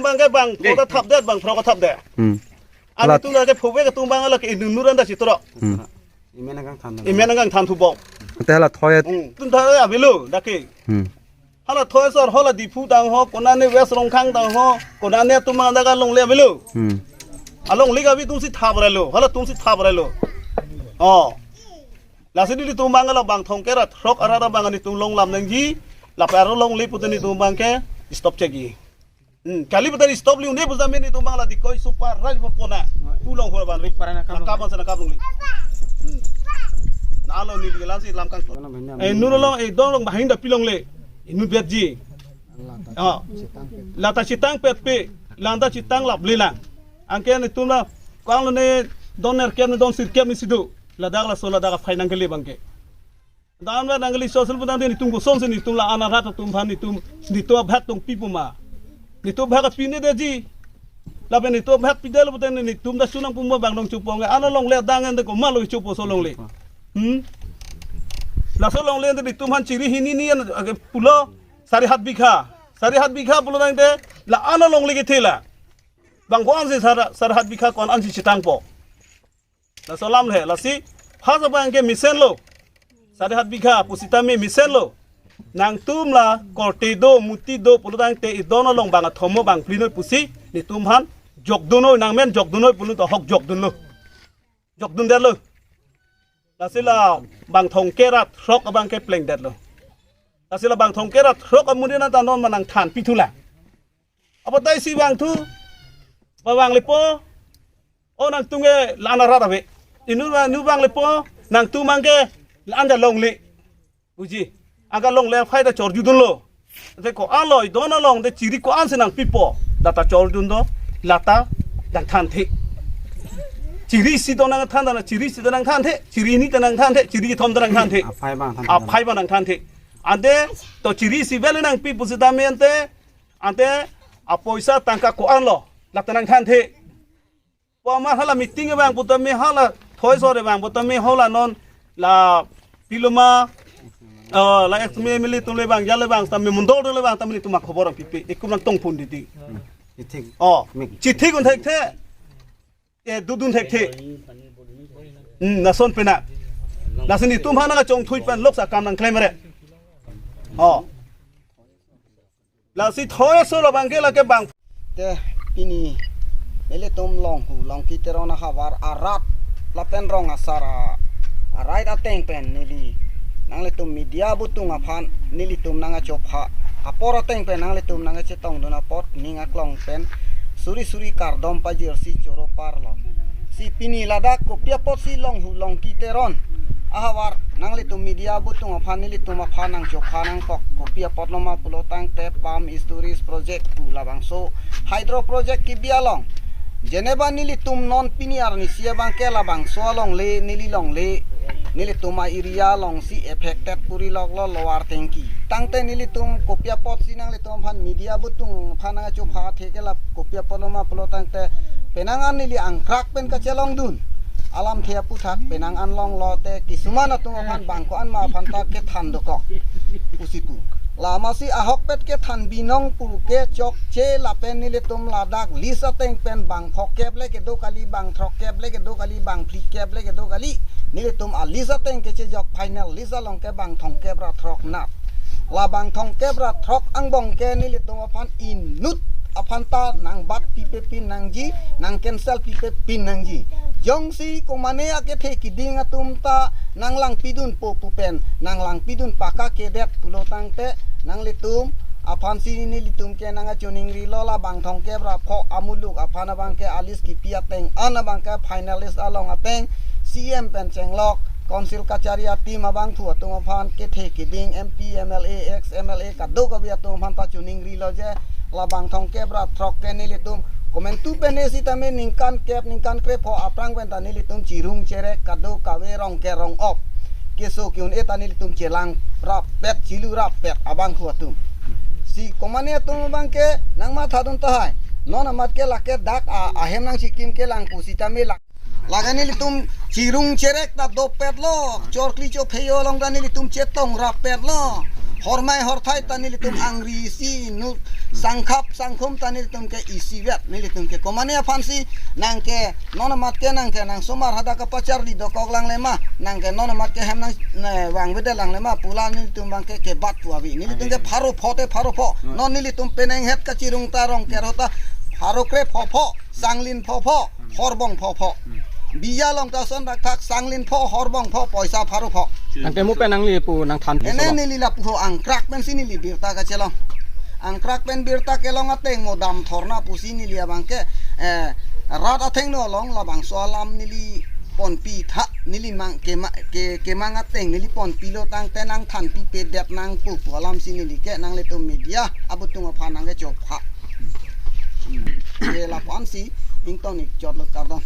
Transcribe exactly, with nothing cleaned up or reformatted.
Bang ke bang, Ge. Kota thap det, bang, throk thap det. Hmm. Ani Lat- tu lake phobek atum bang lake inunur anda chitro. Hmm. Imen angkang than. Imen angkang than thubong. Ante hala thoi. Hmm. Tun tha avelo, dake. Hmm. Hala thoi sor, hala Diphu tang ho, konane West Rongkhang tang ho, konane atum anda kalongle avelo. Hmm. Alongle kabi atum si thap relo, hala atum si thap relo. Oh. Lasi nelitum bang la bang Thongker rat, throk arat bang nelitum long lam nangji, lapen aro longle pute nelitum bang ke stop chekji. Hmm, kali pute stop liu ne buza meni nelitum bang la dikoi super rai po pona. Pu long hor ban ri. Para na kam. Nangkap bang sana kap longle. Hmm. Nalo ni lasi lam kang. Eh, nur long, eh, dong long bahin da pi longle. Inut betji. Ah. Lata chitang petpe, lata chitang laple lang. Anke nelitum la, kang lo ne don nerkep ne don sirkep ni sido. Ladak laso ladak aphai nangkele bang ke. Dan ba nangkele so sul dan nelitum kosonsi nelitum la-an arat atum aphan nelitum, nelitum abhag tong pi puma. Nelitum abhag pi ne detji. Lapen nelitum abhag pidetlo pute nelitum ta sunang puma bang dong chupong. Ano longle adang ente komatlo chupo so longle. Hmm? Laso longle ente nelitum aphan chiri hini ni an, ake pulo sari hat bikha. Sari hat bikha pulo tangte la-an alongle kethe la. Bang ko-ansi sar, sari hat bikha ko-ansi chitangpo. Laso alam le, lasi, ha sa bang ke mesenlo. Sari hat bikha, pusitame mesenlo. Nangtum la, korte do, muti do, pulo tangte idon along bang athomo bang phli noi pusi, nelitum aphan, jokdun noi, nangmen jokdun noi pulo to ahok jokdunlo. Jokdun detlo. Lasi la, bang Thongker rat, throk abang ke pleng detlo. Lasi la bang Thongker rat, throk amonit nangta non ma nangthan pithu la. Apatai si bang thu, ba bang lepo, o nangtum ke la-an arat ave. Inut bang, inut bang lepo, nangtum bang ke la-an ta longle. Buji, angka longle aphai ta chorjudunlo. Te ko-anlo, idon along te chiri ko-ansi nangpipo, lata chorjudun do, lata nangthanthe. Chiri isi do nangthan, chiri isi do nangthanthe, chiri hini ta nangthanthe, chiri kethom ta nangthanthe. Aphai bang than. Aphai bang nangthanthe. Ante, to chiri isi bele nangpi pusitame ante, ante, apoisa tangka ko-anlo, lata nangthanthe. Pu amar hala meeting abang putame hala thoi sor abang putame hala non la piloma, eh, la ex M L A atum le bang, ya le bang, tame mondol le bang, tame nelitum akhobor pipe, ekum nangtong pon didi. Chithik. Oh, chithik un thekthe. Eh, dudun thekthe. Hmm, lason pena. Lasi nelitum aphan nangkachongthui pen loksa akam nangklem re. Oh. Lasi thoi aso labang ke lake bang. Te pini nelitum Longhu Longki Teron ahavar arat lapen rong asar a, arai ateng pen neli nanglitum media butung aphan nelitum nangkachopha apor ateng pen nanglitum nangkachetongdun apot ning aklong pen suri suri kardom pajirsi choro parlo. Si pini ladak kopi apotsi Longhu Longki Teron ahavar nanglitum media butung aphan nelitum aphan nangchopha nangkok, kopi apotlo ma pulo tangte Pump Storage Project pu labangso hydro project kebi along. Jeneba nelitum non pini arnisi abang ke labangso alongle, neli longle, nelitum a-area alongsi affected puri loklo Lower Tengki. Tangte nelitum kopi apotsi nanglitum aphan media butung aphan nangkachopha athe ke la kopi apotlo ma pulo tangte penang an neli angkrak pen kachelongdun. Alamthe aputhak penang an longlo te kisuman atum aphan bang ko-an ma aphan ta kethan dokok. Pusi pu. Lamasi ahokpet kethan binong pu ke chokche lapen nelitum ladak list ateng pen bang phokep le kedo kali, bang throkkep le kedo kali, bang phlikep le kedo kali. Nelitum a-list ateng kechejok final list along ke bang Thongker rat throk nat. La bang Thongker rat throk angbong ke nelitum aphan inut aphan ta nangbat pipe pin nangji, nang cancel pipe pin nangji. Jongsi komane akethe kiding atum ta nanglangpidunpo pu pen, nanglangpidun paka kedet pulo tangte, nanglitum aphansi nelitum ke nangkachoningrilo la bang Thongker rat pho amuluk aphan abang ke a-list kipi ateng an abang ke final list along ateng C M pen chenglok, Council kachari a-team abangphu atum aphan kethe kiding M P, M L A, ex M L A kadokave atum aphan ta choningrilo je labang Thongker rat throk ke nelitum komantu pen sitame ningkan kep ningkan krepho aphrang pen ta nelitum chirung cherek kadokave rong ke rong op keso ke-un-e ta nelitum chelang rappet, chelu rappet abangphu atum. Si komane atum abang ke nangmathadun tahai. Non amat ke lake dak a, ahem nangchikim kelang pusitame lak. Lake nelitum chirung cherek ta dopetlo, chorkli chopheyo along ta nelitum chetong rappetlo. Hormai horthai ta nelitum angri isi inut, sangkhap sangkhum ta nelitum ke isivet, nelitum ke komane aphansi nangke non amat ke nangke nang somar hadak kapacharli dokok langle ma, nangke non amat ke hem nang ne vangvedet langle ma pu la nelitum abang ke kebat pu ave. Nelitum ke pharo pho te pharo pho. Non nelitum penang het kachirung ta Rongker ahut ta pharo kre pho pho, sanglin pho pho, horbong pho pho. Biya along ta ason thakthak, sanglin pho, horbong pho, poisa pharo pho. Nangke mo pen nangli pu nangthan pi. Ene so ba? Neli lapu ho angkrak pensi neli birta kachelong. Angkrak pen birta kelong ateng mo dam thorna pusi neli abang ke, eh, rat athengno along labangso alam neli ponpi tha, neli mang kema-, ke-, kemang ateng neli ponpilo tangte nangthan pipedet nang pu pu alamsi neli ke nanglitum media abutung aphan nangkechopha. Hmm. Ke lapu-ansi ington ik chotlo, kardom.